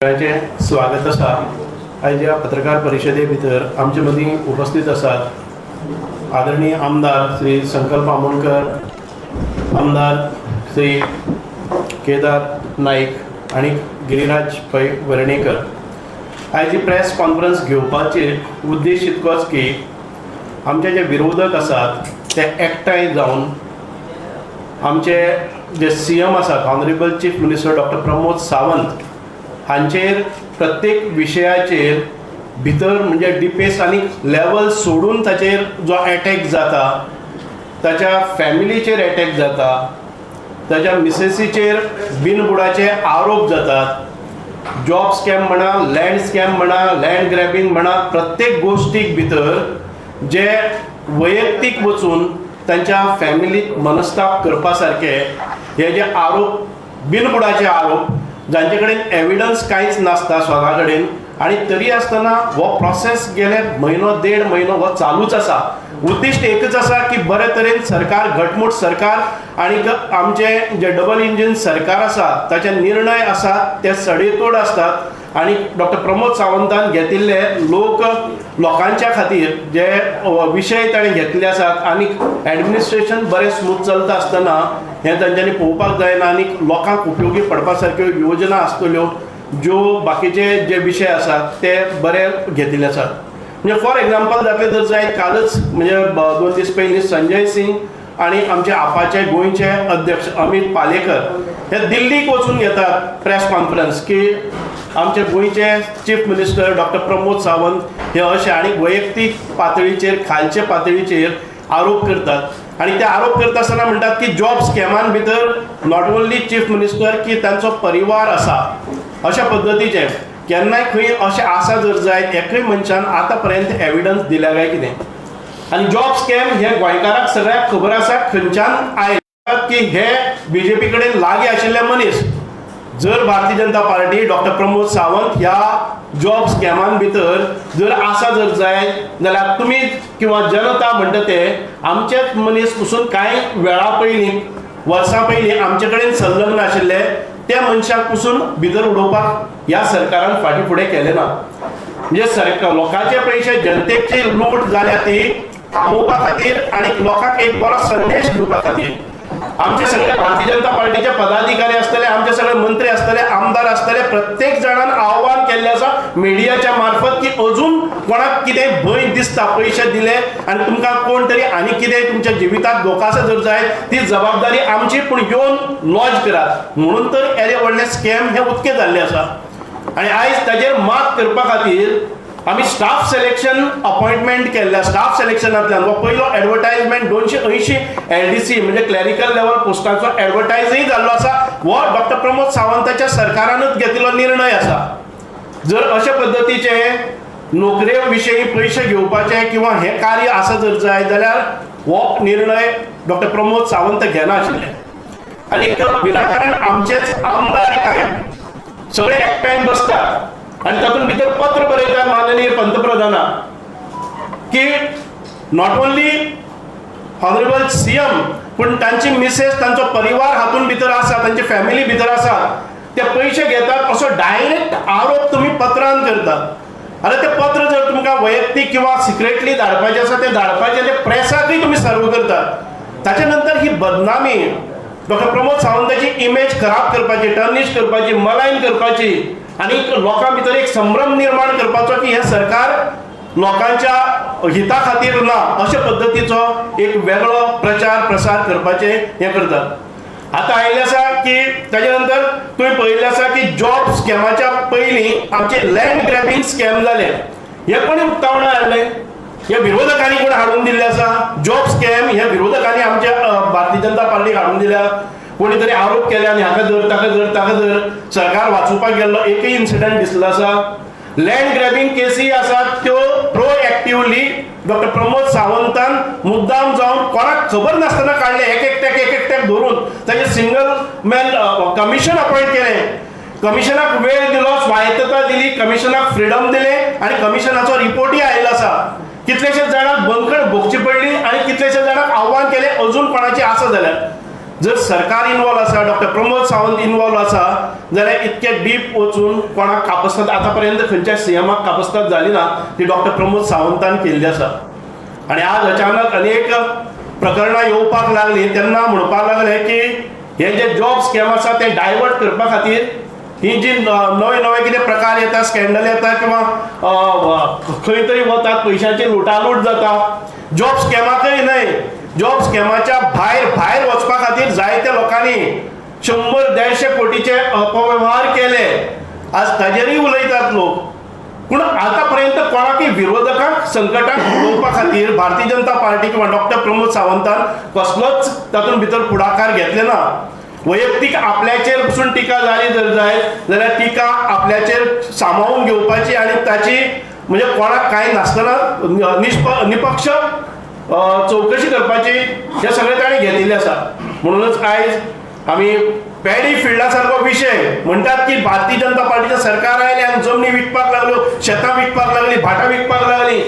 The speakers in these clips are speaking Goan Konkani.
सगळ्यांचें स्वागत आसा. आयज ह्या पत्रकार परिशदे भितर आमचे मदीं उपस्थित आसात आदरणीय आमदार श्री संकल्प आमोणकर, आमदार श्री केदार नाईक आनी गिरिराज पै वर्णेकर. आयज ही प्रेस कॉन्फरन्स घेवपाचे उद्देश इतकोच की आमचे जे विरोधक आसात ते एकठांय जावन आमचे जे सीएम आसात, honourable chief minister doctor Pramod Sawant हांचेर प्रत्येक विशयाचेर भितर म्हणजे डिपेस्ट आनी लेवल सोडून ताचेर जो एटॅक जाता, ताच्या फॅमिलीचेर एटॅक जाता, ताच्या मिसेसीचेर बिनबुडाचे आरोप जातात, जॉब स्कॅम म्हणा, लँड स्कॅम म्हणा, लँड ग्रॅबिंग म्हणा, प्रत्येक गोश्टीक भितर जे वैयक्तीक वचून तांच्या फॅमिलीक मनस्ताप करपा सारके हे जे आरोप, बिनबुडाचे आरोप, जांचे कडेन एविडन्स कांयच नासता स्वता कडेन आनी तरी आसतना हो प्रोसेस गेले म्हयनो देड म्हयनो हो चालूच आसा. उद्दिश्ट एकच आसा की बरे तरेन सरकार, घटमूट सरकार आनी आमचे जे डबल इंजीन सरकार आसा ताचे निर्णय आसात ते सडेतोड आसतात आनी डॉक्टर प्रमोद सावंतान घेतिल्ले लोक लोकांच्या खातीर जे विशय ताणें घेतिल्ले आसात आनी एडमिनिस्ट्रेशन बरें स्मूथ चलता आसतना हें तांच्यांनी पळोवपाक जायना आनी लोकांक उपयोगी पडपा सारक्यो योजना आसतल्यो, ज्यो बाकीचे जे विशय आसात ते बरे घेतिल्ले आसात. म्हणजे फॉर एग्जाम्पल जातलें जर जायत, कालच म्हणजे 2 दीस पयलीं संजय सिंग आनी आमचे आपाचे गोंयचे अध्यक्ष अमीत पालेकर हे दिल्लीक वचून घेतात प्रेस कॉन्फरन्स की आमचे गोंयचे chief minister doctor Pramod Sawant हे अशे आनी वैयक्तीक पातळीचेर, खालचे पातळीचेर आरोप करतात आनी ते आरोप करता आसतना म्हणटात की जॉब स्कॅमान भितर not only chief minister की तांचो परिवार आसा. अशा पद्दतीचे केन्नाय खंय अशें आसा जर जायत, एकय मनशान आतां पर्यंत एविडन्स दिल्या काय कितें? आनी जॉब स्कॅम हे गोंयकाराक सगळ्याक खबर आसा खंयच्यान आयले की हे बीजेपी कडेन लागीं आशिल्ले मनीस. जर भारतीय जनता पार्टी, डॉक्टर प्रमोद सावंत ह्या जॉब स्कॅमान भितर जर आसा जर जायत जाल्यार तुमी किंवा जनता म्हणटा ते आमचेच मनीस पसून कांय वेळा पयलीं, वर्सां पयलीं आमचे कडेन संलग्न आशिल्ले त्या मनशाक पसून भितर उडोवपाक ह्या सरकारान फाटीं फुडें केलें ना. म्हणजे सरकार लोकांचे पयशे, जनतेची लूट जाल्या ती थांबोवपा खातीर आनी लोकांक एक बरो संदेश दिवपा खातीर आमचे सगळे भारतीय जनता पार्टीचे पदाधिकारी आसतले, आमचे सगळे मंत्री आसतले, आमदार आसतले, प्रत्येक जाणान आव्हान केल्लें आसा मिडियाच्या मार्फत की अजून कोणाक कितें भंय दिसता, पयशे दिले आनी तुमकां कोण तरी आनी कितें तुमच्या जिविताक धोको आसा जर जायत, ती जबाबदारी आमची, पूण येवन लॉज करात म्हणून. तर येदे व्हडले स्कॅम हे उक्ते जाल्ले आसा आनी आयज ताजेर मात करपा खातीर आमी स्टाफ सिलेक्शन अपॉयंटमेंट केल्ल्या. स्टाफ सिलेक्शनांतल्यान हो पयलो एडवर्टायजमेंट 280 एलडीसी म्हणजे क्लॅरिकल लेवल पोस्टाचो एडवर्टायजय जाल्लो आसा. हो डॉक्टर प्रमोद सावंताच्या सरकारानूच घेतिल्लो निर्णय आसा. जर अशे पद्दतीचे नोकरे विशयी पयशे घेवपाचे किंवा हें कार्य आसा जर जाय जाल्यार हो निर्णय डॉक्टर प्रमोद सावंत घेनाशिल्ले. आनी विनाकारण आमचेच आमदार काय सगळे एकठांय बसतात आनी तातूंत भितर पत्र बरयतात माननीय पंतप्रधानाक की not only honourable CM पूण तांची मिसेस, तांचो परिवार हातूंत भितर आसा, तांची फॅमिली भितर आसा, ते पयशे घेतात असो डायरेक्ट आरोप तुमी पत्रान करतात. आनी तें पत्र जर तुमकां वैयक्तीक किंवा सिक्रेटली धाडपाचें आसा तें धाडपाचें, तें प्रेसाकूय तुमी सर्व करतात. ताच्या नंतर ही बदनामी, डॉक्टर प्रमोद सावंताची इमेज खराब करपाची, टर्निश करपाची, मलायन करपाची आनी लोकां भितर एक संभ्रम निर्माण करपाचो की हें सरकार लोकांच्या हिता खातीर ना, अशे पद्दतीचो एक वेगळो प्रचार प्रसार करपाचें हें करतात. आतां आयिल्लें आसा की ताजे नंतर तुवें पळयल्लें आसा की जॉब स्कॅमाच्या पयलीं आमचें लँड ग्रॅबिंग स्कॅम जालें. हें कोणी उक्तावणार हाडलें? हे विरोधकांनी कोण हाडून दिल्लें आसा? जॉब स्कॅम हे विरोधकांनी आमच्या भारतीय जनता पार्टीक हाडून दिल्या. कोणी तरी आरोप केले आनी हाका धर, ताका धर, ताका धर, सरकार वाचोवपाक गेल्लो एकय इन्सिडंट दिसलो आसा? लँड ग्रॅबिंग केसी आसात त्यो प्रोएक्टिवली डॉक्टर प्रमोद सावंतान मुद्दाम जावन कोणाक खबर नासतना काडले. एक एकट्याक, एक एकट्याक धरून ताजें सिंगल मॅन कमिशन अपॉयंट केलें. कमिशनाक वेळ दिलो, स्वायत्तता दिली, कमिशनाक फ्रिडम दिलें आनी कमिशनाचो रिपोर्टय आयिल्लो आसा. कितलेशेच जाणांक बंदखण भोगची पडली आनी कितलेशेच जाणांक आव्हान केलें अजून कोणाची आसा जाल्यार. जर सरकार इनवॉल्व आसा, डॉक्टर प्रमोद सावंत इनवॉल्व आसा जाल्यार इतके डीप वचून कोणाक कापस्ताद आतां पर्यंत खंयच्या सीएमाक कापस्ताद जाली ना ती डॉक्टर प्रमोद सावंतान केल्ली आसा. आनी आज अचानक अनेक प्रकरणां येवपाक लागलीं तेन्ना म्हणपाक लागले की हे जे जॉब स्कॅम आसा ते डायवर्ट करपा खातीर ही जी नवे नवे कितें प्रकार येता, स्कॅन्डल येता किंवा खंय तरी वतात, पयशांची लुटालूट जाता. जॉब स्कॅमाकय न्हय, जॉब स्कॅमाच्या भायर भायर वचपा खातीर जायत्या लोकांनी 100-150 कोटीचे अपव्यवहार केले, आज ताजेरय उलयतात लोक. पूण आतां पर्यंत कोणाकय विरोधकांक संकटाक उडोवपा खातीर भारतीय जनता पार्टी किंवा डॉक्टर प्रमोद सावंतान कसलोच तातूंत भितर फुडाकार घेतले ना. वैयक्तीक आपल्याचेर पसून टिका जाली जर जायत जाल्यार टिका आपल्याचेर सामावून घेवपाची आनी ताची म्हणजे कोणाक कांय नासतना निपक्ष चवकशी करपाची हे सगळें ताणें घेतिल्लें आसा. म्हणूनच आयज आमी पॅडी फिल्डा सारको विशय म्हणटात की भारतीय जनता पार्टीचें सरकार आयलें आनी जमनी विकपाक लागल्यो, शेतां विकपाक लागलीं, भाटां विकपाक लागलीं.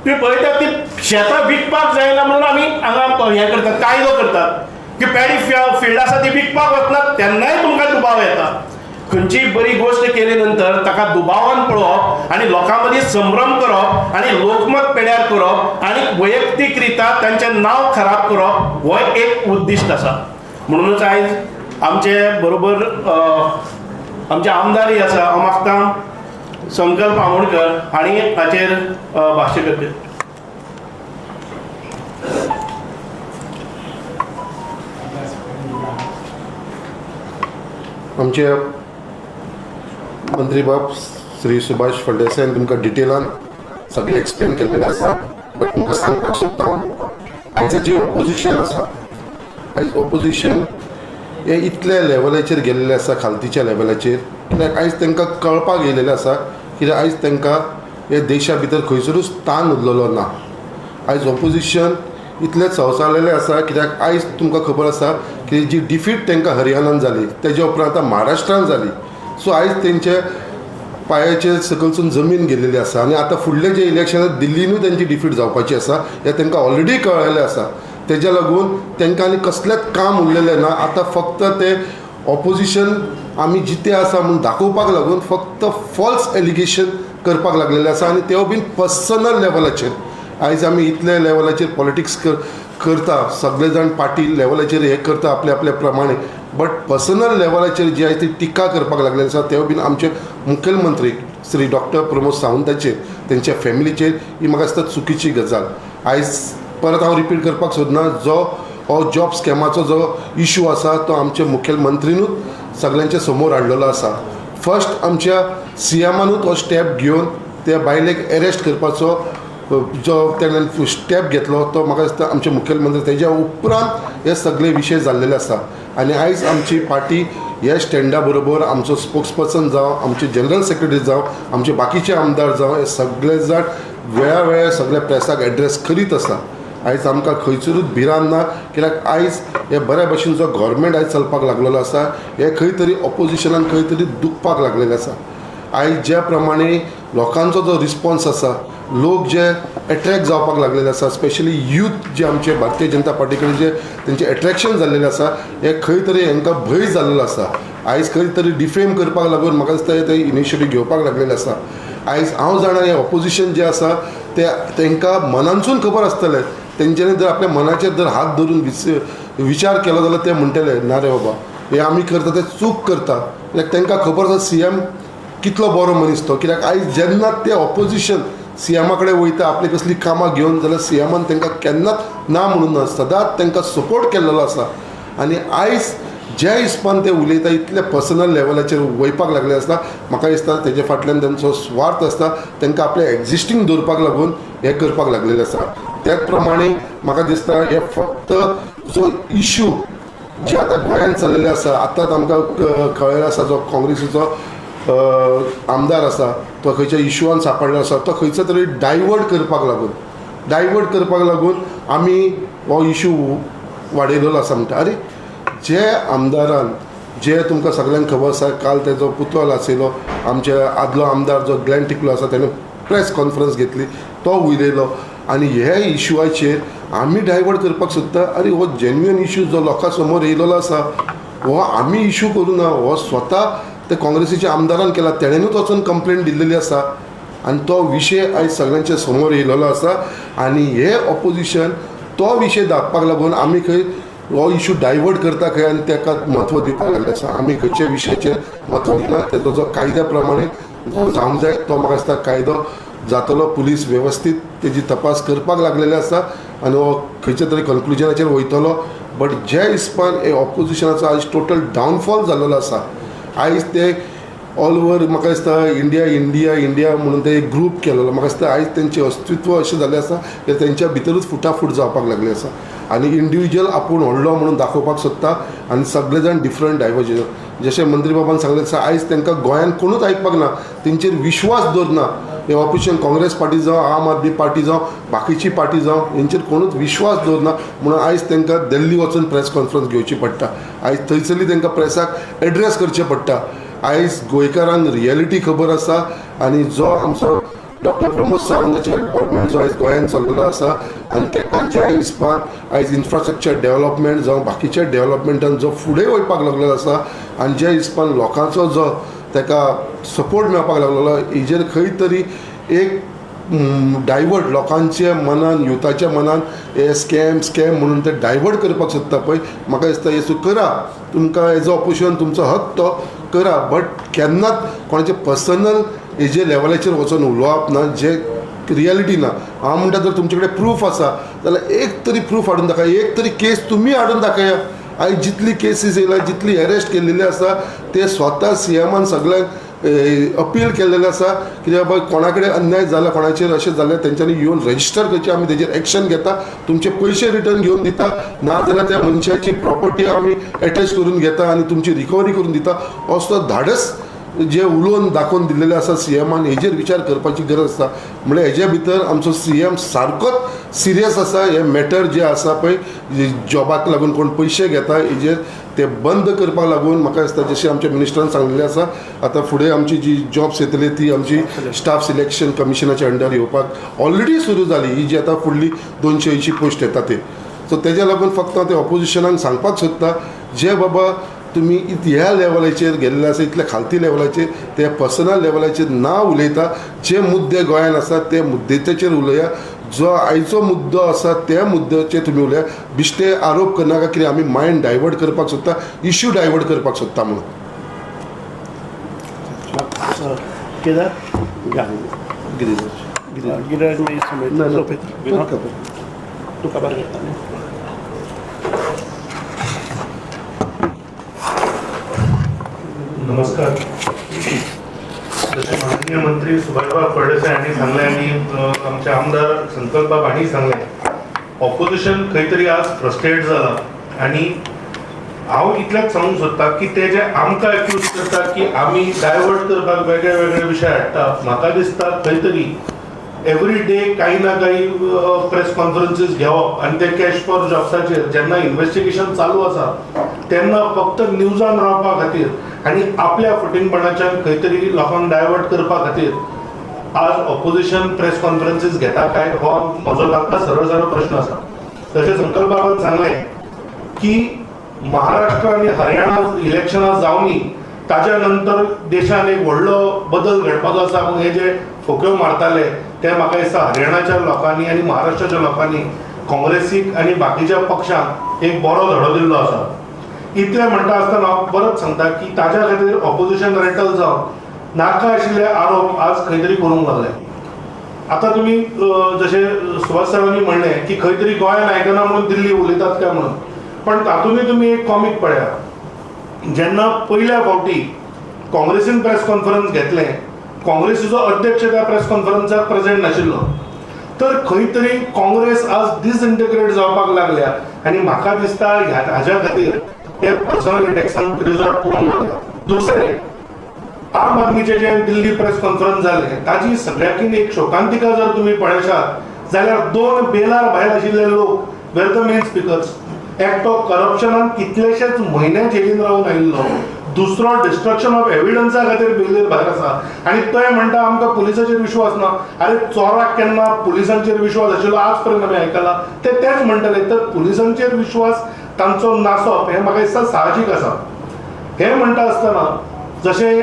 तुमी पळयतात ती शेतां विकपाक जायना म्हणून आमी हांगा हें करतात, कायदो करतात की पॅडी फिल्ड आसा ती विकपाक वतना तेन्नाय तुमकां दुबाव येता. खंयचीय बरी गोश्ट केली नंतर ताका दुबावान पळोवप आनी लोकां मदीं संभ्रम करप आनी लोकमत पेड्यार करप आनी वैयक्तीक रिता तांचें नांव खराब करप हो एक उद्दिश्ट आसा. म्हणूनच आयज आमचे बरोबर आमचे आमदारय आसा, हांव मागता संकल्प आमोणकर हांणी हाचेर भाश्य करचें. आमचे मंत्री बाब श्री सुभाष फळदेसायान तुमकां डिटेलान सगळें एक्सप्लेन केल्लें आसा. बट तुमकां सांगपाक सोदता आयज जें ओपोजिशन आसा, आयज ओपोजिशन हे इतल्या लेवलाचेर गेल्लें आसा, खालतीच्या लेवलाचेर, कित्याक आयज तांकां कळपाक येयलेलें आसा कित्याक आयज तांकां हे देशा भितर खंयसरूच ताण उरलेलो ना. आयज ओपोजिशन इतलें संवसारलेलें आसा कित्याक आयज तुमकां खबर आसा की जी डिफीट तांकां हरियाणान जाली तेज्या उपरांत आतां महाराष्ट्रान जाली. सो आयज तेंचे पांयाचेर सकलसून जमीन गेल्लेली आसा आनी आतां फुडलें जें इलेक्शन दिल्लीनूय तेंची डिफीट जावपाची आसा हें तांकां ऑलरेडी कळ्ळेलें आसा. तेज्या लागून तांकां आनी कसलेंच काम उरलेलें ना. आतां फक्त ते ऑपोजिशन आमी जिते आसा म्हूण दाखोवपाक लागून फक्त फॉल्स एलिगेशन करपाक लागलेलें आसा आनी तेवूय बीन पर्सनल लेवलाचेर. आयज आमी इतले लेवलाचेर पॉलिटिक्स करता, सगळे जाण पार्टी लेवलाचेर हें करता आपल्या आपल्या प्रमाणे, बट पर्सनल लेवलाचेर जी आयज ती टिका करपाक लागलेली आसा तेवूय बीन आमचे मुखेलमंत्री श्री डॉक्टर प्रमोद सावंताचेर, तेंच्या फॅमिलीचेर, ही म्हाका दिसता चुकीची गजाल. आयज परत हांव रिपीट करपाक सोदना, जो हो जॉब स्कॅमाचो जो इशू आसा तो आमचे मुखेलमंत्रीनूच सगळ्यांच्या समोर हाडलेलो आसा. फर्स्ट आमच्या सीएमानूच हो स्टेप घेवन त्या बायलेक एरेस्ट करपाचो जो तेणें स्टेप घेतलो तो म्हाका दिसता आमचे मुखेलमंत्री, तेज्या उपरांत हे सगळे विशय जाल्लेले आसा. आनी आयज आमची पार्टी ह्या स्टँडा बरोबर आमचो स्पोक्सपर्सन जावं, आमचे जनरल सेक्रेटरी जावं, आमचे बाकीचे आमदार जावं, हे सगळे जाण वेळा वेळार सगळे प्रेसाक एड्रेस करीत आसा. आयज आमकां खंयसरूच भिरांत ना कित्याक आयज हे बऱ्या भशेन जो गव्हर्मेंट आयज चलपाक लागलेलो आसा हे खंय तरी ऑपोजिशनान खंय तरी दुखपाक लागलेलें आसा. आयज ज्या प्रमाणे लोकांचो जो रिस्पोन्स आसा, लोक जे एट्रेक्ट जावपाक लागलेले आसा, स्पेशली यूथ जे आमचे भारतीय जनता पार्टी कडेन जे तेंचें एट्रेक्शन जाल्लेलें आसा हे खंय तरी हांकां भंय जाल्लो आसा. आयज खंय तरी डिफेम करपाक लागून म्हाका दिसता ते इनिशिएटीव घेवपाक लागलेले आसा. आयज हांव जाणा हें ऑपोजिशन जें आसा तें तांकां मनानसून खबर आसतलें, तेंच्यांनी जर आपल्या मनाचेर जर हात धरून विचार केलो जाल्यार ते म्हणटले ना रे बाबा हे आमी करता ते चूक करता. कित्याक तांकां खबर आसा सी एम कितलो बरो मनीस तो. कित्याक आयज जेन्ना ते ऑपोजिशन सी एमा कडेन वयता आपली कसली कामां घेवन जाल्यार सी एमान तांकां केन्नाच ना म्हणून ना, सदांच तांकां सपोर्ट केल्लो आसा. आनी आयज ज्या हिसपान ते उलयता इतले पर्सनल लेवलाचेर वयपाक लागले आसता, म्हाका दिसता तेजे फाटल्यान तेंचो स्वार्थ आसता, तांकां आपलें एग्जिस्टींग दवरपाक लागून हें करपाक लागलेलें आसा. त्याच प्रमाणे म्हाका दिसता हे फक्त जो इशू जे आतां गोंयांत चल्लेले आसा, आतांच आमकां कळ्ळेलें आसा जो काँग्रेसीचो आमदार आसा तो खंयच्या इशुआन सांपडलो आसा तो खंयचो तरी डायवर्ट करपाक लागून आमी हो इशू वाडयलेलो आसा. म्हणटा अरे जे आमदारान जे तुमकां सगळ्यांक खबर आसा काल तेजो पुतळो आशिल्लो आमचे आदलो आमदार जो ग्लॅन टिकलो आसा तेणें प्रेस कॉन्फरन्स घेतली, तो उलयलो. आनी हे इशुआचेर आमी डायवर्ट करपाक सोदता. आनी हो जेन्युइन इशू जो लोकां समोर येयलेलो आसा हो आमी इशू करूं ना, हो स्वता ते काँग्रेसीच्या आमदारान केला, तेणेनूच वचून कंप्लेन दिल्लेली आसा आनी तो विशय आयज सगळ्यांच्या समोर येयलेलो आसा. आनी हे ऑपोजिशन तो विशय दाखपाक लागून आमी खंय हो इशू डायवर्ट करता खंय आनी ताका म्हत्व दिवपाक लागले आसा. आमी खंयच्या विशयाचेर म्हत्व दिना, तेजो जो कायद्या प्रमाणे जावंक जाय तो म्हाका दिसता कायदो जातलो. पुलीस वेवस्थीत तेजी तपास करपाक लागलेले आसा आनी हो खंयच्या तरी कन्क्लुजनाचेर वयतलो. बट जे हिसपान हे ऑपोजिशनाचो आयज टोटल डावनफॉल जाल्लो आसा, आयज ते ऑल ओवर म्हाका दिसता इंडिया इंडिया इंडिया म्हणून ते एक ग्रूप केलेलो, म्हाका दिसता आयज तेंचें अस्तित्व अशें जाल्लें आसा की तेंच्या भितरूच फुटाफूट जावपाक लागली आसा आनी इंडिविज्युअल आपूण व्हडलो म्हणून दाखोवपाक सोदता आनी सगळे जाण डिफरंट डायवर्जन. जशें मंत्री बाबान सांगलें आसा, आयज तांकां गोंयांत कोणूच आयकपाक ना, तेंचेर विश्वास दवरना. हे ऑपोजिशन काँग्रेस पार्टी जावं, आम आदमी पार्टी जावं, बाकीची पार्टी जावं, हेंचेर कोणूच विश्वास दवरना म्हणून आयज तांकां दिल्ली वचून प्रेस कॉन्फरन्स घेवची पडटा, आयज थंयसरली तांकां प्रेसाक एड्रेस करचें पडटा. आयज गोंयकारांक रियलिटी खबर आसा आनी जो आमचो डॉक्टर प्रमोद सावंताचे गव्हर्मेंट जो आयज गोंयांत चल्लेलो आसा आनी ताका ज्या हिसपान आयज इन्फ्रास्ट्रक्चर डेव्हलपमेंट जावं बाकीच्या डेव्हलपमेंटान जो फुडें वयपाक लागलेलो आसा आनी ज्या हिसपान लोकांचो जो ताका सपोर्ट मेळपाक लागलेलो, हेजेर खंय तरी एक डायवर्ट लोकांच्या मनान, युथाच्या मनान हे स्कॅम स्कॅम म्हणून ते डायवर्ट करपाक सोदता पळय. म्हाका दिसता हें करा, तुमकां एज अ ऑपोजिशन तुमचो हक तो करा, बट केन्नाच कोणाचे पर्सनल हेजे लेवलाचेर वचून उलोवप ना, जे रियलिटी ना. हांव म्हणटा जर तुमचे कडेन प्रूफ आसा जाल्यार एक तरी प्रूफ हाडून दाखया, एक तरी केस तुमी हाडून दाखया. आयज जितली केसीस येयल्या, जितली अरेस्ट केल्लेली आसा ते स्वता सीएमान सगळ्यांक अपील केल्लेलें आसा की बाबा कोणा कडेन अन्याय जाला, कोणाचेर अशें जालें, तेंच्यांनी येवन रजिस्टर करचें, आमी तेजेर एक्शन घेता, तुमचे पयशे रिटर्न घेवन दिता, ना जाल्यार त्या मनशाची प्रॉपर्टी आमी एटॅच करून घेता आनी तुमची रिकवरी करून दिता. असो धाडस जे उलोवन दाखोवन दिल्लेलें आसा सीएमान, हेजेर विचार करपाची गरज आसा. म्हणल्यार हेजे भितर आमचो सीएम सारकोच सिरियस आसा. हे मॅटर जे आसा पळय, जॉबाक लागून कोण पयशे घेता हेजेर ते बंद करपाक लागून म्हाका दिसता जशें आमच्या मिनिस्टरान सांगलेलें आसा, आतां फुडें आमची जी जॉब्स येतली ती आमची स्टाफ सिलेक्शन कमिशनाच्या अंडर येवपाक ऑलरेडी सुरू जाली, ही जी आतां फुडली 280 पोस्ट येता ते. सो तेज्या लागून फक्त हांव ते ऑपोजिशनाक सांगपाक सोदता, जे बाबा तुमी ह्या लेवलाचेर गेल्ले आसा, इतले खालती लेवलाचेर, ते पर्सनल लेवलाचेर ना उलयता, जे मुद्दे गोंयान आसा ते मुद्द्याचेर उलया, जो आयचो मुद्दो आसा त्या मुद्द्याचेर तुमी उलया, बिश्टे आरोप करनाका कित्याक आमी मायंड डायवर्ट करपाक सोदता, इश्यू डायवर्ट करपाक सोदता म्हणून. केदार गिरिराज गिरिराज मागीर तूं काबार करता न्ही. नमस्कार. जशें माननीय मंत्री सुभाषबाब फळदेसाय हांणी सांगलें आनी आमचे आमदार संकल्पबाब हांणी सांगलें, ऑपोजिशन खंय तरी आज फ्रस्ट्रेट जाला आनी हांव इतलेंच सांगूंक सोदता की ते जे आमकां एक्यूज करतात की आमी डायवर्ट करपाक वेगळे वेगळे विशय हाडटा, म्हाका दिसता खंय तरी एवरी डे काही ना काही प्रेस कॉन्फरन्सीस घेवप आनी ते कॅश फॉर जॉब्साचेर जेन्ना इन्वेस्टिगेशन चालू आसा तेन्ना फक्त न्यूजान रावपा खातीर आनी आपल्या फटींगपणाच्यान खंय तरी लोकांक डायवर्ट करपा खातीर आज ऑपोजिशन प्रेस कॉन्फरन्सीस घेता काय हो म्हजो तांकां सरळ सरळ प्रश्न आसा. तशें संकल्प बाबान सांगलें की महाराष्ट्र आनी हरियाणा इलेक्शनां जावनी ताज्या नंतर देशान एक व्हडलो बदल घडपाचो आसा. पूण हे जे फोक्यो मारताले ते म्हाका दिसता हरियाणाच्या लोकांनी आनी महाराष्ट्राच्या लोकांनी काँग्रेसीक आनी बाकीच्या पक्षांक एक बरो धडो दिल्लो आसा. इतलें म्हणटा आसतना हांव परत सांगता की ताज्या खातीर ऑपोजिशन रेटल जावन नाका आशिल्ले आरोप आज खंय तरी करूंक लागले. आतां तुमी जशें सुभाष सरांनी म्हणलें की खंय तरी गोंयान आयकना म्हणून दिल्ली उलयतात काय म्हणून, पण तातूंतय तुमी एक कॉमीक पळयात. जेन्ना पयल्या फावटी काँग्रेसीन प्रेस कॉन्फरन्स घेतलें, काँग्रेसीचो अध्यक्ष त्या प्रेस कॉन्फरन्साक प्रेजेंट नाशिल्लो, तर खंय तरी काँग्रेस आज डिसइंटिग्रेट जावपाक लागल्या आनी म्हाका दिसता हाज्या खातीर ते पर्सनल अटॅक्सान रिजॉर्ट करूंक लागला. दुसरें, आम आदमीचे जे दिल्ली प्रेस कॉन्फरन्स जालें ताजी सगळ्याकीन एक शोकांतिका जर तुमी पळयशात जाल्यार 2 बेलार भायर आशिल्ले लोक वेर the main speakers. एकटो करप्शनान कितलेशेच म्हयने जेलीन रावन आयिल्लो, दुसरो डिस्ट्रक्शन ऑफ एविडन्सा खातीर बेलीर भायर आसा आनी ते म्हणटा आमकां पुलिसाचेर विश्वास ना. अरे चोराक केन्ना पुलिसांचेर विश्वास आशिल्लो आज पर्यंत आमी आयकला? ते तेच म्हणटले. तर पुलिसांचेर विश्वास तांचो नासप हें म्हाका दिसता साहजीक आसा. हें म्हणटा आसतना जशें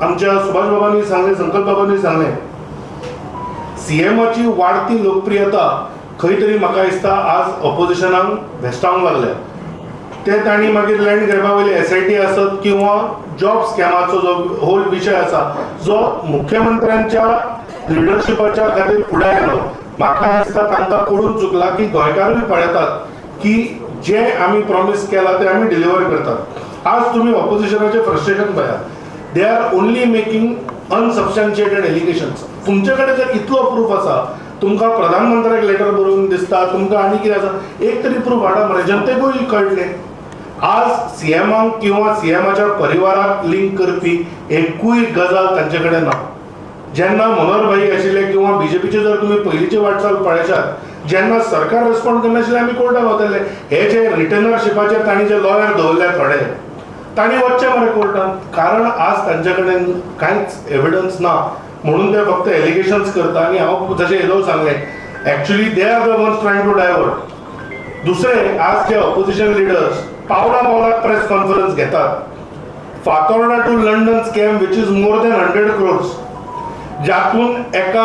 आमच्या सुभाष बाबांनी सांगलें, संकल्प बाबांनी सांगलें, सीएमाची वाडती लोकप्रियता खंय तरी म्हाका दिसता आज ऑपोजिशनाक भेश्टावंक लागल्या. ते तांणी मागीर लँड ग्रॅबा वयली एसआयटी आसत किंवा जॉब स्कॅमाचो जो होल विशय आसा जो मुख्यमंत्र्यांच्या लिडरशिपाच्या खातीर फुडें आयलो, म्हाका दिसता तांकां कळून चुकला की गोंयकारूय पळयतात की जे आमी प्रॉमीस केला ते आमी डिलिव्हर करतात. आज तुमी ऑपोजिशनाचें फ्रस्ट्रेशन पळयात, they are only making unsubstantiated allegations. तुमचे कडेन जर इतलो प्रूफ आसा, तुमकां प्रधानमंत्र्याक लेटर बरोवन दिसता, तुमकां आनी कितें आसा, एक तरी प्रूफ हाडा मरे, जनतेकूय कळटलें. आज सीएमाक किंवा सीएमाच्या परिवाराक लिंक करपी एकूय गजाल तांचे कडेन ना. जेन्ना मनोहर भाई आशिल्ले किंवा बीजेपीचे जर तुमी पयलींची वाटचाल पळयशात, जेन्ना सरकार रेस्पॉन्ड करनाशिल्लें आमी कोर्टान वताले. हे जे रिटर्नरशिपाचेर तांणी जे लॉयर दवरले थोडे, तांणी वचचें मरे कोर्टान, कारण आज तांचे कडेन कांयच एविडन्स ना म्हणून ते फक्त एलिगेशन्स करता. आनी हांव जशें येदोळ सांगलें, actually they are the ones trying to divert. दुसरें, आज जे ऑपोजिशन लिडर्स पावला पावलाक प्रेस कॉन्फरन्स घेतात, Fatorda to London scam which is more than 100 crores, ज्यातून एका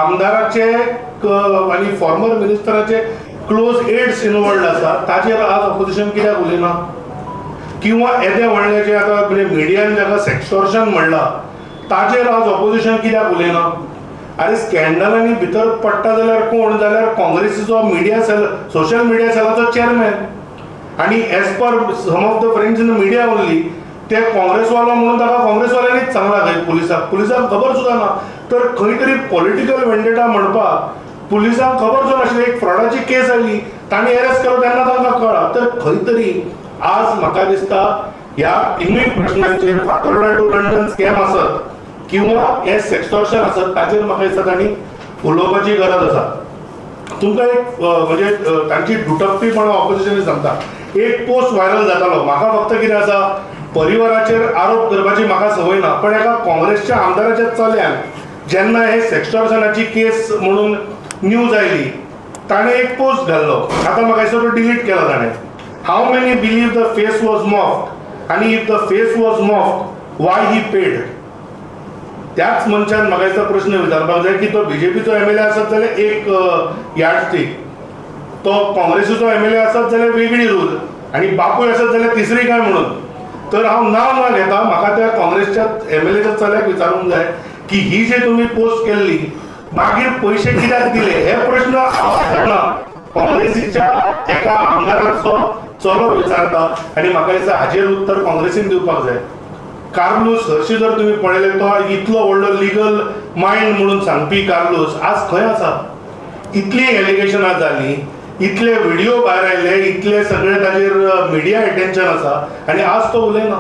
आमदाराचे आनी फॉर्मर मिनिस्टराचे क्लोज एड्स इनवॉल्ड आसा, ताचेर आज ऑपोजिशन कित्याक उलयना? किंवा येदें व्हडलें जें आतां म्हणजे मिडियान जाका सेक्सटॉर्शन म्हणलां ताचेर आज ऑपोजिशन कित्याक उलयना? अरे स्कॅन्डलांनी भितर पडटा जाल्यार कोण जाल्यार काँग्रेसीचो मिडिया सेल, सोशल मिडिया सेलाचो चेअरमॅन, आनी as per some of the friends in the media only, ते काँग्रेसवालो म्हणून ताका काँग्रेसवाल्यांनीच सांगला खंय पुलिसाक, पुलिसांक खबर सुद्दां ना. तर खंय तरी पॉलिटिकल वेंडेटा म्हणपाक पुलिसांक खबर सुद्दां नाशिल्ली. एक फ्रॉडाची केस आयली, तांणी अरेस्ट केलो तेन्ना तांकां कळ्ळां. तर खंय तरी आज म्हाका दिसता ह्या तिनूय प्रश्नांचेर, फातोर्डा टू लंडन स्कॅम आसत किंवा हे सेक्सटॉर्शन आसत, ताचेर म्हाका दिसता तांणी उलोवपाची गरज आसा. तुमकां एक म्हणजे तांची दुटप्पीपणा ऑपोजिशनी सांगता. एक पोस्ट व्हायरल जातालो, म्हाका फक्त कितें आसा, परिवाराचेर आरोप करपाची म्हाका संवय ना, पण एका काँग्रेसच्या आमदाराच्या चल्यान जेन्ना हे सेक्सटॉर्शनाची केस म्हणून न्यूज आयली, ताणें एक पोस्ट घाल्लो. आतां म्हाका दिसता तो डिलीट केला ताणें. "How many believe the face was morphed? आनी if the face was morphed, why he paid?" त्याच मनशान म्हाका दिसता प्रश्न विचारपाक जाय की तो बीजेपीचो एमएलए आसत जाल्यार एक यार्डस्टीक, तो काँग्रेसीचो एमएलए आसत जाल्यार वेगळी रूल, आनी बापूय आसत जाल्यार तिसरी काय म्हणून. तर हांव नांव ना घेता म्हाका त्या काँग्रेसच्या एमएलएच्या चल्याक विचारूंक जाय की ही जे तुमी पोस्ट केल्ली, मागीर पयशे कित्याक दिले, हे प्रश्न हांव जाणा काँग्रेसीच्या एका आमदाराचो चलो विचारता आनी म्हाका दिसता हाचेर उत्तर काँग्रेसीन दिवपाक जाय. कार्लूस हरशी जर तुमी पळयले, तो इतलो व्हडलो लिगल मायंड म्हणून सांगपी कार्लूस आज खंय आसा? इतली एलिगेशनां जालीं, इतले व्हिडिओ भायर आयले, इतले सगळे ताजेर मिडिया एटेन्शन आसा आनी आज तो उलयना.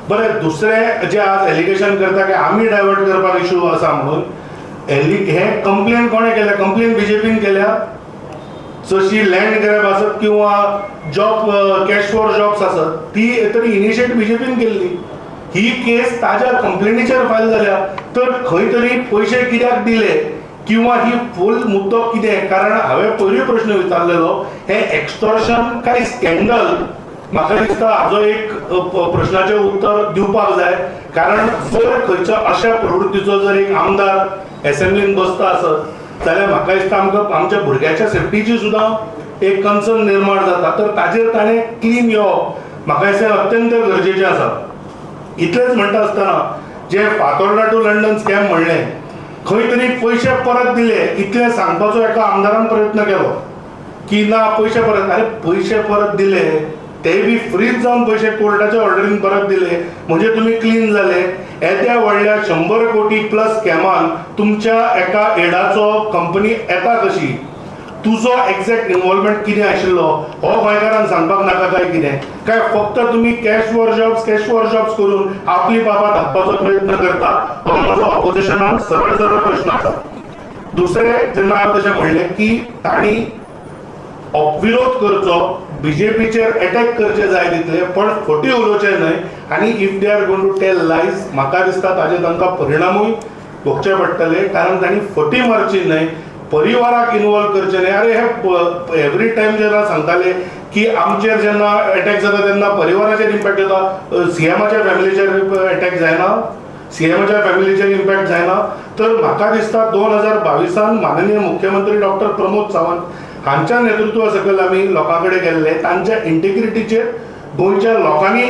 बरें, दुसरें जे आज एलिगेशन करता की आमी डायवर्ट करपाक इशू आसा म्हणून, हे कंप्लेन कोणें केल्या? कंप्लेन बीजेपीन केल्या. जशी लँड ग्रॅब आसत किंवा जॉब, कॅश फॉर जॉब्स आसत, ती तरी इनिशिएट बीजेपीन केल्ली. ही केस ताज्या कंप्लेनीचेर फायल जाल्या. तर खंय तरी पयशे कित्याक दिले किंवा ही फूल मुद्दो कितें? कारण हांवें पयरूय प्रश्न विचारलेलो, हें एक्स्टॉर्शन काय स्कॅन्डल? म्हाका दिसता हाजो एक प्रश्नाचें उत्तर दिवपाक जाय, कारण जर खंयच्या अशा प्रवृत्तीचो जर एक आमदार एसेंब्लीन बसता आसत जाल्यार म्हाका दिसता आमकां आमच्या भुरग्याच्या सेफ्टीची सुद्दां एक कन्सर्न निर्माण जाता. तर ताजेर ताणें क्लीन येवप म्हाका दिसता अत्यंत गरजेचें आसा. इतलेंच म्हणटा आसतना जे फातोर्डा टू लंडन स्कॅम म्हणलें, खंय तरी पयशे परत दिले इतलें सांगपाचो एका आमदारान प्रयत्न केलो की ना, पयशे परत, अरे पयशे परत दिले ते बी फ्रीज जावन पयशे कोर्टाच्या ऑर्डरीन परत दिले म्हणजे तुमी क्लीन जाले? येद्या व्हडल्या 100 कोटी प्लस स्कॅमान तुमच्या एका एडाचो कंपनी येता कशी? तुजो एक्झॅक्ट इन्वॉल्वमेंट कितें आशिल्लो हो गोंयकारांक सांगपाक नाका काय कितें? काय फक्त तुमी cash for jobs, cash for jobs करून आपली बाबा धांपपाचो प्रयत्न करता? हो म्हजो ऑपोजिशनाक सरळ सरळ प्रश्न आसा. दुसरें, जेन्ना हांवें तशें म्हणलें की तांणी विरोध करचो, बीजेपीचेर अटॅक करचे जाय तितले, पण फटी उलोवचें न्हय. आनी if they are going to tell lies, म्हाका दिसता ताजे तांकां परिणामूय भोगचे पडटले, कारण तांणी फटी मारची न्हय, परिवाराक इनवॉल्व करचें न्हय. अरे हे एवरी टायम जेन्ना सांगताले की आमचेर जेन्ना अटॅक जाता तेन्ना परिवाराचेर इम्पॅक्ट जाता, सीएमाच्या फॅमिलीचेर अटॅक जायना, सीएमाच्या फॅमिलीचेर इम्पॅक्ट जायना. तर म्हाका दिसता 2022 माननीय मुख्यमंत्री डॉक्टर प्रमोद सावंत हांच्या नेतृत्वा सकयल आमी लोकां कडेन गेल्ले, तांच्या इंटिग्रिटीचेर गोंयच्या लोकांनी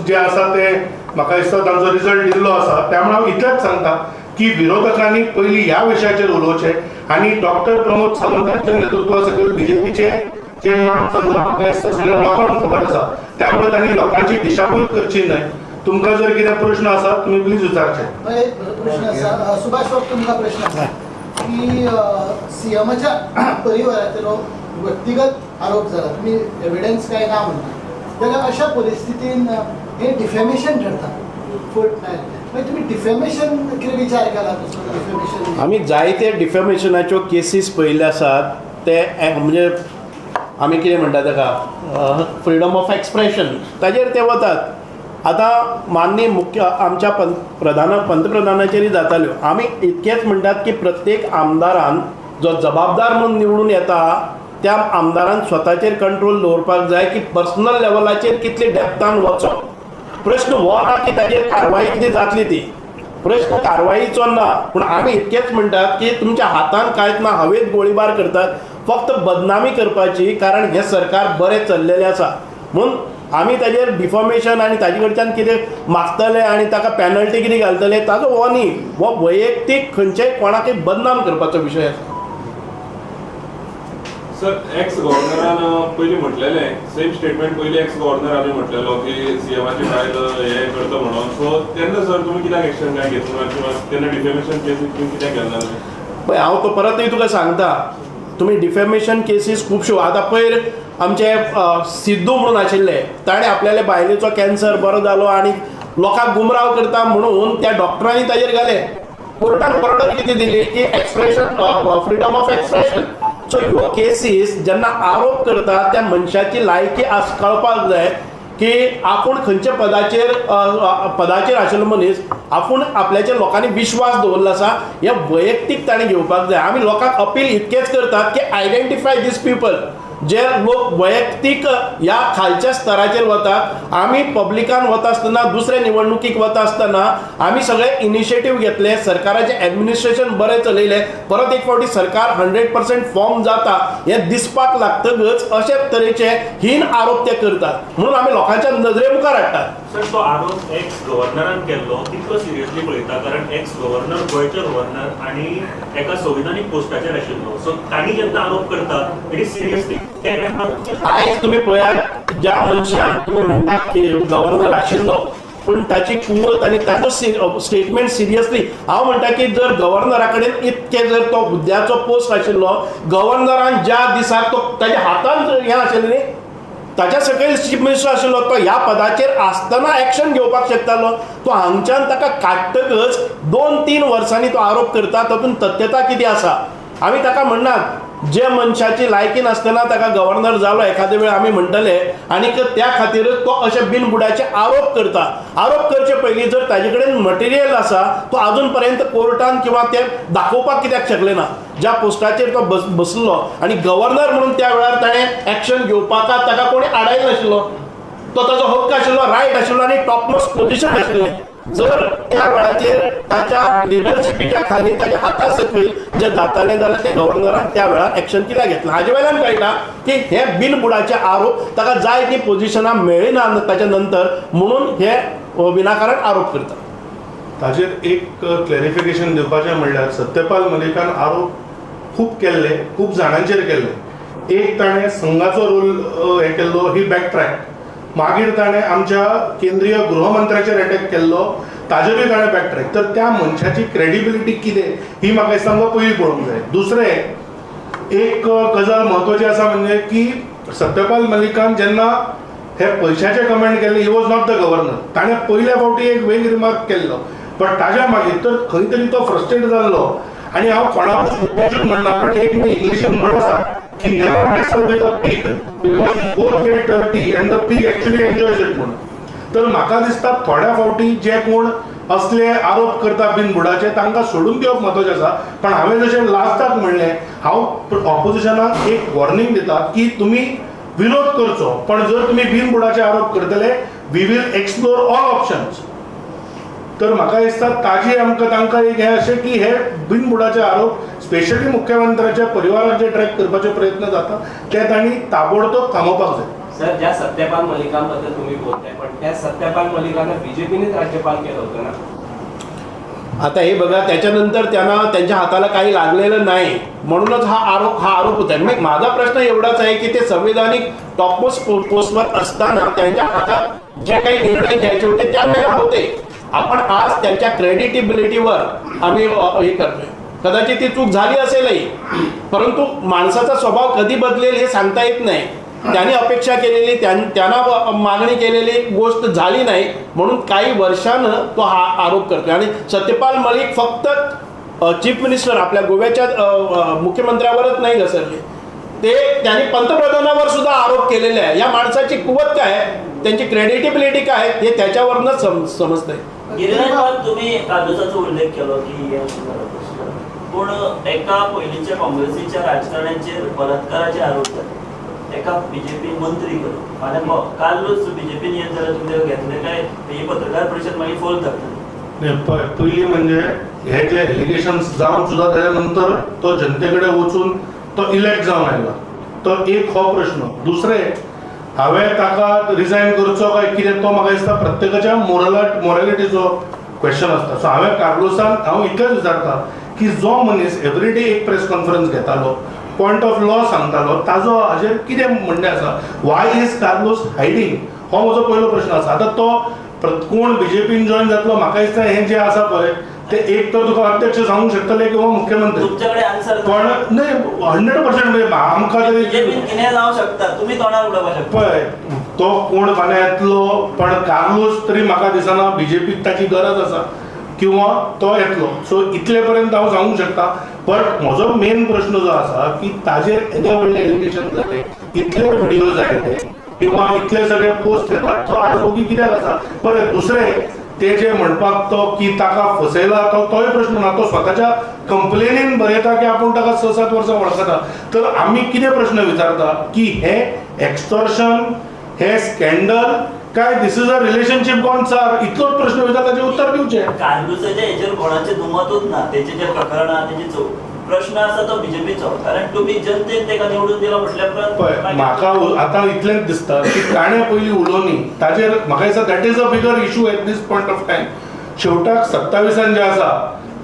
जे आसा ते म्हाका दिसता तांचो रिजल्ट दिल्लो आसा. त्यामुळे हांव इतलेंच सांगता की विरोधकांनी पयलीं ह्या विशयाचेर उलोवचें आनी डॉक्टर प्रमोद सावंत हांच्या नेतृत्वा सकयल बीजेपीचे जे म्हाका दिसता सगळ्या लोकांक खबर आसा, त्यामुळे तांणी लोकांची दिशाभूल करची न्हय. तुमकां जर कितें प्रश्न आसा तुमी प्लीज विचारचे. एक प्रश्न आसा सुभाष बाब, तुमकां प्रश्न आसा की सीएमाच्या परिवाराचेर व्यक्तिगत आरोप जाला, तुमी एविडन्स काय ना म्हणटा, जाल्यार अशा परिस्थितीन हें डिफेमेशन ठरता फट नाय, मागीर तुमी डिफेमेशन कितें विचार केला तसो डिफेमेशन? आमी जायते डिफेमेशनाच्यो केसीस पळयल्ले आसात. ते म्हणजे आमी कितें म्हणटा ताका, फ्रिडम ऑफ एक्सप्रेशन, ताजेर ते वतात. आतां माननीय मुख्य आमच्या पंतप्रधानाचेरय जाताल्यो. आमी इतकेंच म्हणटात की प्रत्येक आमदारान जो जबाबदार म्हणून निवडून येता त्या आमदारान स्वताचेर कंट्रोल दवरपाक जाय की पर्सनल लेवलाचेर कितले डेप्तान वचप. प्रश्न हो ना की ताजेर कारवाई कितें जातली ती, प्रश्न कारवाईचो ना, पूण आमी इतकेंच म्हणटात की तुमच्या हातान कांयच ना, हवेत गोळीबार करतात फक्त बदनामी करपाची, कारण हें सरकार बरें चल्लेलें आसा म्हणून आमी ताजेर डिफॉमेशन आनी ताजे कडच्यान कितें मागतले आनी ताका पॅनल्टी कितें घालतले ताजो हो न्ही, हो वैयक्तीक खंयच्याय कोणाकय बदनाम करपाचो विशय आसा. सर, एक्स गव्हर्नरान पयलीं म्हटलेलें सेम स्टेटमेंट, पयलीं एक्स गव्हर्नरान म्हटलेलो की सीएमाची बायल हे करता म्हणून, सो तेन्ना सर तुमी कित्याक एक्शन काय घेतलो ना किंवा तेन्ना डिफेमेशन केसीस तुमी कित्याक घेतला? पळय, हांव तो परतय तुका सांगता, तुमी डिफेमेशन केसीस खुबश्यो. आतां पयर आमचे सिद्धू म्हणून आशिल्ले, ताणें आपल्याले बायलेचो कॅन्सर बरो जालो आनी लोकांक गुमराव करता म्हणून त्या डॉक्टरांनी ताजेर घाले. कोर्टान ऑर्डर कितें दिली की expression, freedom of expression. So ह्यो केसीस जेन्ना आरोप करता त्या मनशाची लायकी आस कळपाक जाय की आपूण खंयच्या पदाचेर पदाचेर आशिल्लो मनीस, आपूण आपल्याचेर लोकांनी विश्वास दवरलो आसा, हें वैयक्तीक ताणें घेवपाक जाय. आमी लोकांक अपील इतकेंच करतात की आयडेंटिफाय these people, जे लोक वैयक्तीक ह्या खालच्या स्तराचेर वतात. आमी पब्लिकान वता आसतना, दुसऱ्या निवडणुकीक वता आसतना आमी सगळे इनिशिएटीव घेतले, सरकाराचें एडमिनिस्ट्रेशन बरें चलयलें. परत एक फावटी सरकार 100% फॉर्म जाता हें दिसपाक लागतकच अशे तरेचे हीन आरोप ते करतात, म्हणून आमी लोकांच्या नदरे मुखार हाडटात. सर, तो आरोप एक्स गव्हर्नरान केल्लो कितलो सिरियसली पळयता? कारण एक्स गव्हर्नर गोंयचे गव्हर्नर आनी एका संविधानीक पोस्टाचेर आशिल्लो, सो तांणी जेन्ना आरोप करतात it is seriously. आयज तुमी पळयात, ज्या मनशान तुमी म्हणटात की गव्हर्नर आशिल्लो, पूण ताची कुवत आनी ताचो स्टेटमेंट सिरियसली, हांव म्हणटा की जर गव्हर्नरा कडेन इतके जर तो हुद्द्याचो पोस्ट आशिल्लो, गव्हर्नरान ज्या दिसाक तो ताच्या हातान हें आशिल्लें न्ही, ताच्या सकयल चीफ मिनिस्टर आशिल्लो, तो ह्या पदाचेर आसतना एक्शन घेवपाक शकतालो. तो हांगच्यान ताका काडटकच 2-3 वर्सांनी तो आरोप करता, तातूंत तथ्यता कितें आसा? आमी ताका म्हणनात जे मनशाची लायकी नासतना ताका गव्हर्नर जालो एखादे वेळ आमी म्हणटले, आनीक त्या खातीरच तो अशे बिनबुडाचे आरोप करता. आरोप करचे पयलीं जर ताजे कडेन मटेरियल आसा, तो आजून पर्यंत कोर्टान किंवा ते दाखोवपाक कित्याक शकले ना? ज्या पोस्टाचेर तो बसलो आनी गव्हर्नर म्हणून त्या वेळार ताणें एक्शन घेवपाक ताका कोणी आडायनाशिल्लो, तो ताजो हक्क आशिल्लो, रायट आशिल्लो आनी टॉपमोस्ट पोजिशन आशिल्लें. जर त्या वेळाचेर ताच्या लिडरशिपीच्या खाली ताच्या हाता सकयल जे जातालें जाल्यार ते गव्हर्नरान त्या वेळार एक्शन कित्याक घेतलें? हाजे वयल्यान कळटा की हे बिनबुडाचे आरोप, ताका जाय ती पोजिशनां मेळ्ळी ना ताच्या नंतर, म्हणून हे विनाकारण आरोप करता. ताजेर एक क्लॅरिफिकेशन दिवपाचें म्हणल्यार सत्यपाल मलिकान आरोप खूब केल्ले, खूब जाणांचेर केल्ले. एक ताणें संघाचो रोल हे केल्लो, ही बॅक ट्रॅक. मागीर ताणें आमच्या केंद्रीय गृहमंत्र्याचेर अटॅक केल्लो, ताजेरूय ताणें बॅक ट्रॅक. तर त्या मनशाची क्रेडिबिलिटी कितें ही म्हाका दिसता आमकां पयलीं पळोवंक जाय. दुसरें एक गजाल म्हत्वाची आसा म्हणजे की सत्यपाल मलिकान जेन्ना हे पयशाचे कमेंट केल्ले, he was not the governor. ताणें पयल्या फावटी एक वेग रिमार्क केल्लो, बट ताज्या मागीर तर खंय तरी तो फ्रस्ट्रेट जाल्लो. आनी हांव कोणाकूच म्हणना, पण एक इंग्लिशीन म्हण आसा की never wrestle with a pig because you both get dirty and the pig actually enjoys it म्हणून. तर म्हाका दिसता थोड्या फावटी जे कोण असले आरोप करता बिन बुडाचे तांकां सोडून दिवप म्हत्वाचें आसा. पण हांवें जशें लास्टाक म्हणलें, हांव ऑपोजिशनाक एक वॉर्निंग दिता की तुमी विरोध करचो, पण जर तुमी बिन बुडाचे आरोप करतले we will explore all options. तर म्हाका दिसता ताजी आमकां तांकां एक हें अशें की हे बिनबुडाचे आरोप स्पेशली मुख्यमंत्र्याच्या परिवाराचेर ट्रॅक करपाचे प्रयत्न जाता ते तांणी ताबडतोब थांबोवपाक जाय. सर, ज्या सत्यपाल मलिकांबद्दल तुम्ही बोलताय, पण त्या सत्यपाल मलिकांना बीजेपीनेच राज्यपाल केलं होतं ना? आता हे बघा, त्याच्यानंतर त्यांना त्यांच्या हाताला काही लागलेलं नाही म्हणूनच हा आरोप होता. मग माझा प्रश्न एवढाच आहे की ते संवैधानिक टॉपमोस्ट पोस्टवर असताना त्यांच्या हातात जे काही निर्णय घ्यायचे होते त्यावेळेला होते. आपण आज त्यांच्या क्रेडिटेबिलिटीवर आम्ही हे करतोय. कदाचित ती चूक झाली असेलही, परंतु माणसाचा स्वभाव कधी बदलेल हे सांगता येत नाही. त्यांनी अपेक्षा केलेली, त्यांना मागणी केलेली गोष्ट झाली नाही म्हणून काही वर्षानं तो हा आरोप करतोय. आणि सत्यपाल मलिक फक्त चीफ मिनिस्टर आपल्या गोव्याच्या मुख्यमंत्र्यावरच नाही घसरले, ते त्यांनी पंतप्रधानावर सुद्धा आरोप केलेले आहे. या माणसाची कुवत काय आहे, त्यांची क्रेडिटेबिलिटी काय हे त्याच्यावरनंच समजतंय. गिरिराज बाब, तुम्ही कार्दोजाचो उल्लेख केलो की पूण एका पयलींच्या काँग्रेसीच्या राजकारण्यांचेर बलात्काराचे आरोप जाले, एका बीजेपी मंत्री केलो, आनी कालूच बीजेपीन येत जाल्यार तुमी तेका घेतले काय ही पत्रकार परिशद मागीर फोल जातली? पयलीं म्हणजे हे जे एलिगेशन्स जावन सुद्दां ताच्या नंतर तो जनते कडेन वचून तो इलेक्ट जावन आयला, तो एक हो प्रश्न. दुसरें, हांवें ताका रिजायन करचो काय कितें तो म्हाका दिसता प्रत्येकाच्या मोरालिटीचो क्वेश्चन आसता. सो हांवें कार्लोसान हांव इतलेंच विचारता की जो मनीस एवरी डे एक प्रेस कॉन्फरन्स घेतालो, पॉयंट ऑफ लॉ सांगतालो, ताजो हाजेर कितें म्हणणें आसा, वाय is Carlos hiding, हो म्हजो पयलो प्रश्न आसा. आतां तो कोण बीजेपीन जॉयन जातलो म्हाका दिसता हें जें आसा पळय ते एक तर तुका अध्यक्ष सांगूंक शकतले किंवा मुख्यमंत्री, पण न्हय 100% म्हणजे आमकां तरी बीजेपीन कितें जावंक शकता, तुमी तोंडार उलोवपाक शकता. पळय तो कोण फाल्यां येतलो, पण कार्लोस तरी म्हाका दिसना बीजेपीक ताची गरज आसा किंवा तो येतलो. सो इतले पर्यंत हांव सांगूंक शकता. बट म्हजो मेन प्रश्न जो आसा की ताजेर येदे व्हडले एलिगेशन जाले, इतले व्हिडियोज आयले किंवा इतले सगळे पोस्ट येतात, तो आज ओगी कित्याक आसा? बरें, दुसरें ते जे म्हणपाक तो की ताका फसयला तो तोय प्रश्न ना, तो स्वताच्या कंप्लेनीन बरयता की आपूण ताका 6-7 वर्सां वळखता. तर आमी कितें प्रश्न विचारता की हे एक्स्टॉर्शन, हे स्कॅन्डल काय this is a relationship gone sour, इतलोच प्रश्न विचारता, ताचें उत्तर दिवचें. कार्लुसाच्या हेजेर कोणाचें दुमतूच ना, तेचे जे प्रकरण आहा तेजे प्रश्न आसा तो बीजेपीचो, कारण तुमी जनतेन ताका निवडून दिला म्हटल्या उपरांत. पळय म्हाका आतां इतलेंच दिसता की ताणें पयलीं उलोवनी ताचेर म्हाका दिसता that is a bigger issue at this point of time. शेवटाक 27 जे आसा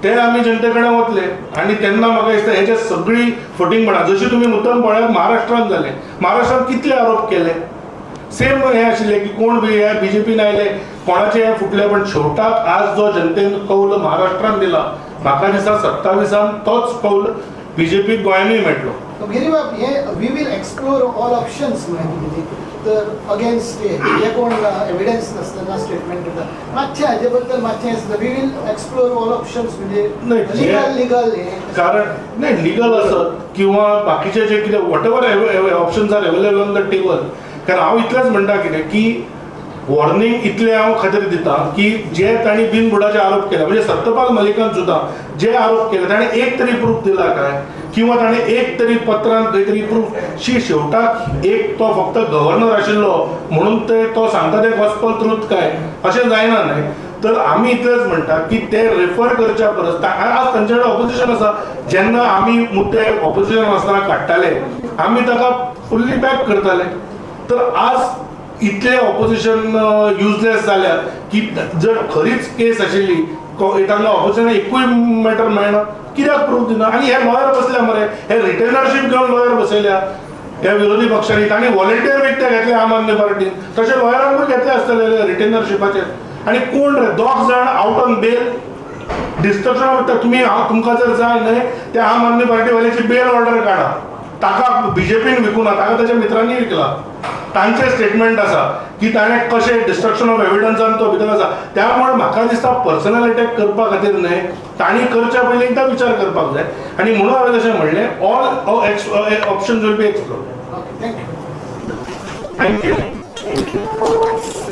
ते आमी जनते कडेन वतले आनी तेन्ना म्हाका दिसता हेजे सगळीं फटींगपणां जशी तुमी मुद्दम पळयात महाराष्ट्रांत जालें, महाराष्ट्रांत कितले आरोप केले, सेम हें आशिल्लें की कोण बी हे बीजेपीन आयले कोणाचे हे फुटले, पण शेवटाक आज जो जनतेन कौल महाराष्ट्रान दिला म्हाका दिसता 27 तोच कौल बीजेपीक गोंयांनूय मेळटलो. गिरीबाब, हे we will explore all options म्हळें तुमी, तर अगेन्स्ट हे कोण एविडन्स नासतना स्टेटमेंट दिता, मातशें हाजे बद्दल मातशें we will explore all options म्हणजे लिगल लिगल कारण नाही लिगल आसत किंवा बाकीचे जे कितें whatever options are available on the table. कारण हांव इतलेंच म्हणटा कितें की वॉर्निंग इतलें हांव खातीर दिता की जे तांणी बिनबुडाचे आरोप केले, म्हणजे सत्यपाल मलिकान सुद्दां जे आरोप केले ताणें एक तरी प्रूफ दिला काय, किंवा ताणें एक तरी पत्रान खंय तरी प्रूफ शी शेवटाक एक तो फक्त गव्हर्नर आशिल्लो म्हणून ते तो सांगता ते गॉस्पल ट्रूथ काय अशें जायना न्हय. तर आमी इतलेंच म्हणटा की ते रेफर करच्या परस आज तांचे कडेन ऑपोजिशन आसा, जेन्ना आमी मुद्दे ऑपोजिशन आसतना काडटाले आमी ताका फुल्ली बॅक करताले. तर आज इतले ऑपोजिशन युजलेस जाल्या की जर खरीच केस आशिल्ली तांकां ऑपोजिशनाक एकूय मॅटर मेळना, कित्याक प्रूफ दिना? आनी हे लॉयर बसल्या मरे, हे रिटेनरशीप घेवन लॉयर बसयल्या ह्या विरोधी पक्षांनी, तांणी व्हॉलेंटियर विकते घेतले आम आदमी पार्टीन, तशें लॉयरांकूय घेतले आसतले रिटेनरशिपाचेर. आनी कोण रे दोग जाण आवट ऑन बेल डिस्ट्रक्शन वता, तुमी हांव तुमकां जर जाय न्हय ते आम आदमी पार्टीवाल्याची बेल ऑर्डर काडा, ताका बीजेपीन विकूना, ताका ताच्या मित्रांनी विकला. तांचे स्टेटमेंट आसा की ताणें कशें डिस्ट्रक्शन ऑफ एविडन्सान तो भितर आसा. त्यामुळे म्हाका दिसता पर्सनल अटॅक करपा खातीर न्हय, तांणी करच्या पयलीं एकदां विचार करपाक जाय. आनी म्हणून हांवें तशें म्हणलें, all options will be explored. Okay, thank you. Thank you.